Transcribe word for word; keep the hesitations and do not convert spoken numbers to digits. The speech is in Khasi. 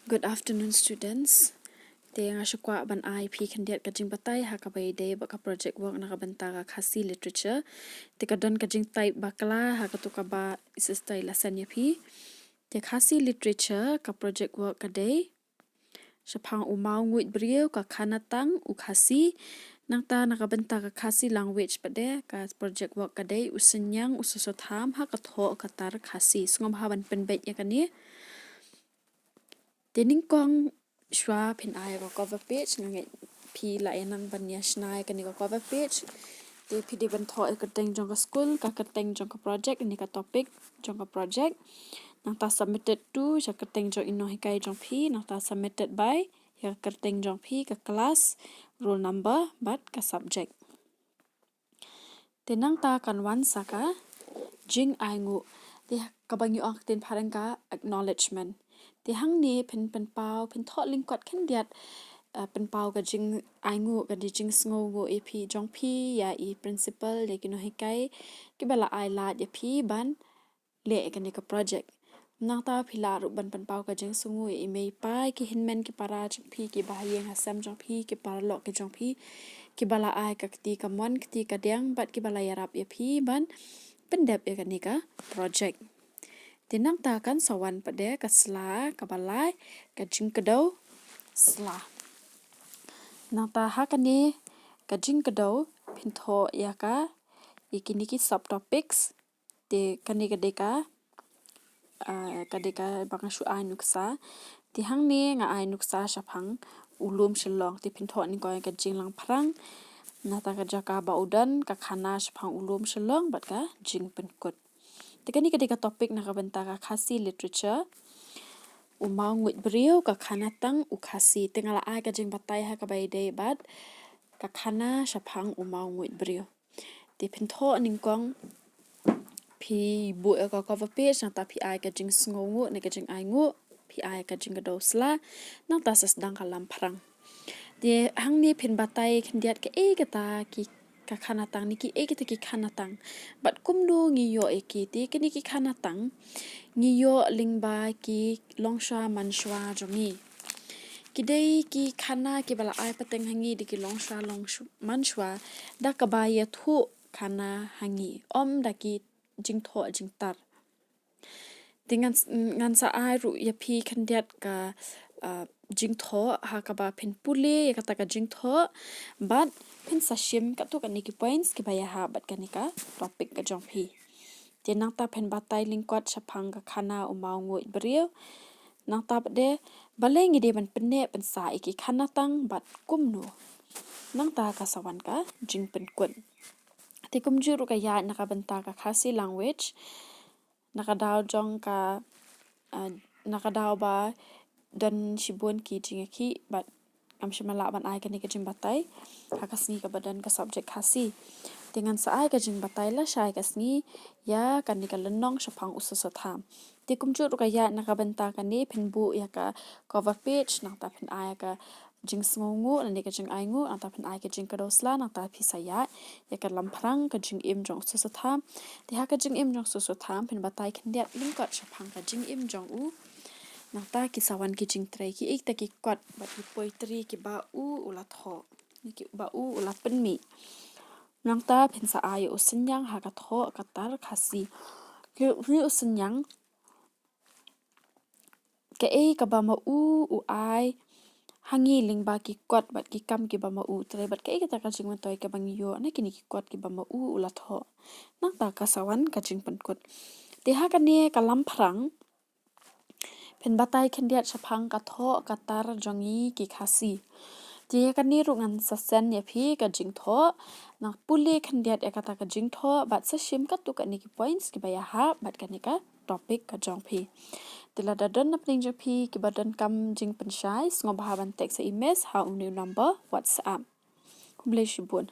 Good afternoon, students. Te nga sngewkwah ban ai phi khyndiat ka jingbatai ha kaba ïadei bad ka project work na ka bynta ka Khasi literature. Te ka don ka jingtype bakla ha katu kaba i sister i la send ïa phi. Te Khasi literature ka project work ka dei shaphang u mawnguid briew, ka khana tang, u Khasi. Nangta na ka bynta ka Khasi language pat de ka project work ka dei u synñiang u soso tham ha ka thoh ka tar Khasi. Sngewbha ban pynbeit ïa kane. Te nyngkong shuwa phin ai ka cover page, nga ngeit phi la ïa nang ban ïa shna ïa kane ka cover page. Te phi dei ban thoh ïa ka kyrteng jong ka skul, ka kyrteng jong ka project, ne ka topic jong ka project. Nangta submitted to, ïa ka kyrteng jong i nonghikai jong phi, nangta submitted by, ïa ka kyrteng jong phi, ka class, roll number bad ka subject. Te nangta kan wan sa ka jingainguh. Te kaba ngi ong ha ka ktien phareng ka acknowledgement. Te hangne phin pynpaw, phin thoh lyngkot khyndiat, eh, pynpaw ka jingainguh, ka jingsngewnguh ïa phi jong phi ïa i principal, ïa ki nonghikai kiba la ai lad ïa phi ban leh ïa kane ka project. Nangta phi lah ruh ban pynpaw ka jingsngewnguh ïa i mei i pa, ki hynmen ki para jong phi, ki ba ha ïing ha sem jong phi, ki paralok ki jong phi kiba la ai ka kti kamon kti kadiang bad kiba la ïarap ïa phi ban pyndep ïa kane ka project. Te nangta kan sa wan pat de ka sla kaba lai, ka jingkdew sla. Nangta ha kane ka jingkdew phin thoh ïa ka, ïa kine ki sub topics. Te kane ka dei ka, ah, ka dei kaba nga shu ai nuksa. Te hangne nga ai nuksa shaphang u lum Shillong. Te phin thoh nyngkong ïa ka jinglang phrang. Nangta ka jaka ba u don, ka khana shaphang u lum Shillong bad ka jingpynkut. Te kane ka dei ka topic na ka bynta ka Khasi literature. U mawnguid briew, ka khana tang, u Khasi. Te nga la ai ka jingbatai ha kaba ïadei bad ka khana shaphang u mawnguid briew. Te phin thoh nyngkong, phi buh ïa ka cover page, nangta phi ai ka jingsngewnguh ne ka jingainguh, phi ai ka jingkdew sla, nangta sa sdang ka lam phrang. Te hangne phin batai khyndiat kaei kata ki, ka khana tang ne kiei kita ki khana tang. Bad kumno ngi ïoh ïa ki, te kine ki khana tang ngi ïoh lyngba ki longshuwa manshuwa jong ngi. Ki dei ki khana kiba la ai pateng ha ngi da ki longshuwa, longshu-, manshuwa, da kaba ïathuh khana ha ngi, ym da ki jingthoh jingtar. Te ngan s-, ngan sa ai ruh ïa phi khyndiat ka, ah, jingthoh, ha kaba phin pule ïa kata ka jingthoh, bad phin sa shim katto katne ki points kiba ïahap bad kane ka topic ka jong phi. Te nangta phin batai lyngkot shaphang ka khana u mawnguid briew. Nangta pat de, balei ngi dei ban pynneh pynsah ïa ki khana tang bad kumno. Nangta ka sa wan ka jingpynkut. Te kumjuh ruh ka ïaid na ka bynta ka Khasi language. Na ka daw jong ka, ah, na ka daw ba don shibun ki jingïakhih bad ngam shym la lah ban ai kane ka jingbatai ha ka sngi kaba don ka subject Khasi. Te ngan sa ai ka jingbatai lashai ka sngi ïa kane ka lynnong shaphang u soso tham. Te kumjuh ruh ka ïaid na ka bynta kane, phin buh ïa ka cover page, nangta phin ai ka jingsngewnguh lane ka jingainguh, nangta phin ai ka jingkdew sla, nangta phi sa ïaid ïa ka lam phrang, ka jingim jong u soso tham. Te ha ka jingim jong u soso tham phin batai khyndiat lyngkot shaphang ka jingim jong u. Nangta ki sa wan ki jingtrei, kiei kita ki kot bad ki poetry kiba u u la thoh, kiba u u la pynmih. Nangta phin sa ai ïa u synñiang ha ka thoh ka tar Khasi. Ki, ki u synñiang, kaei kaba ma u u ai ha ngi lyngba ki kot bad ki kam kiba ma u u trei, bad kaei kata ka jingmyntoi kaba ngi ïoh na kine ki kot kiba ma u u la thoh. Nangta ka sa wan ka jingpynkut. Te ha kane ka lam phrang phin batai khyndiat shaphang ka thoh ka tar jong ngi ki Khasi. Te ïa kane ruh ngan sa send ïa phi ka jingthoh. Nang pule khyndiat ïa kata ka jingthoh bad sa shim katto katne ki points kiba ïahap bad kane ka topic ka jong phi. Te lada don na pdeng jong phi kiba donkam jingpynshai, sngewbha ban text sa i message ha une u number WhatsApp. Khublei shibun.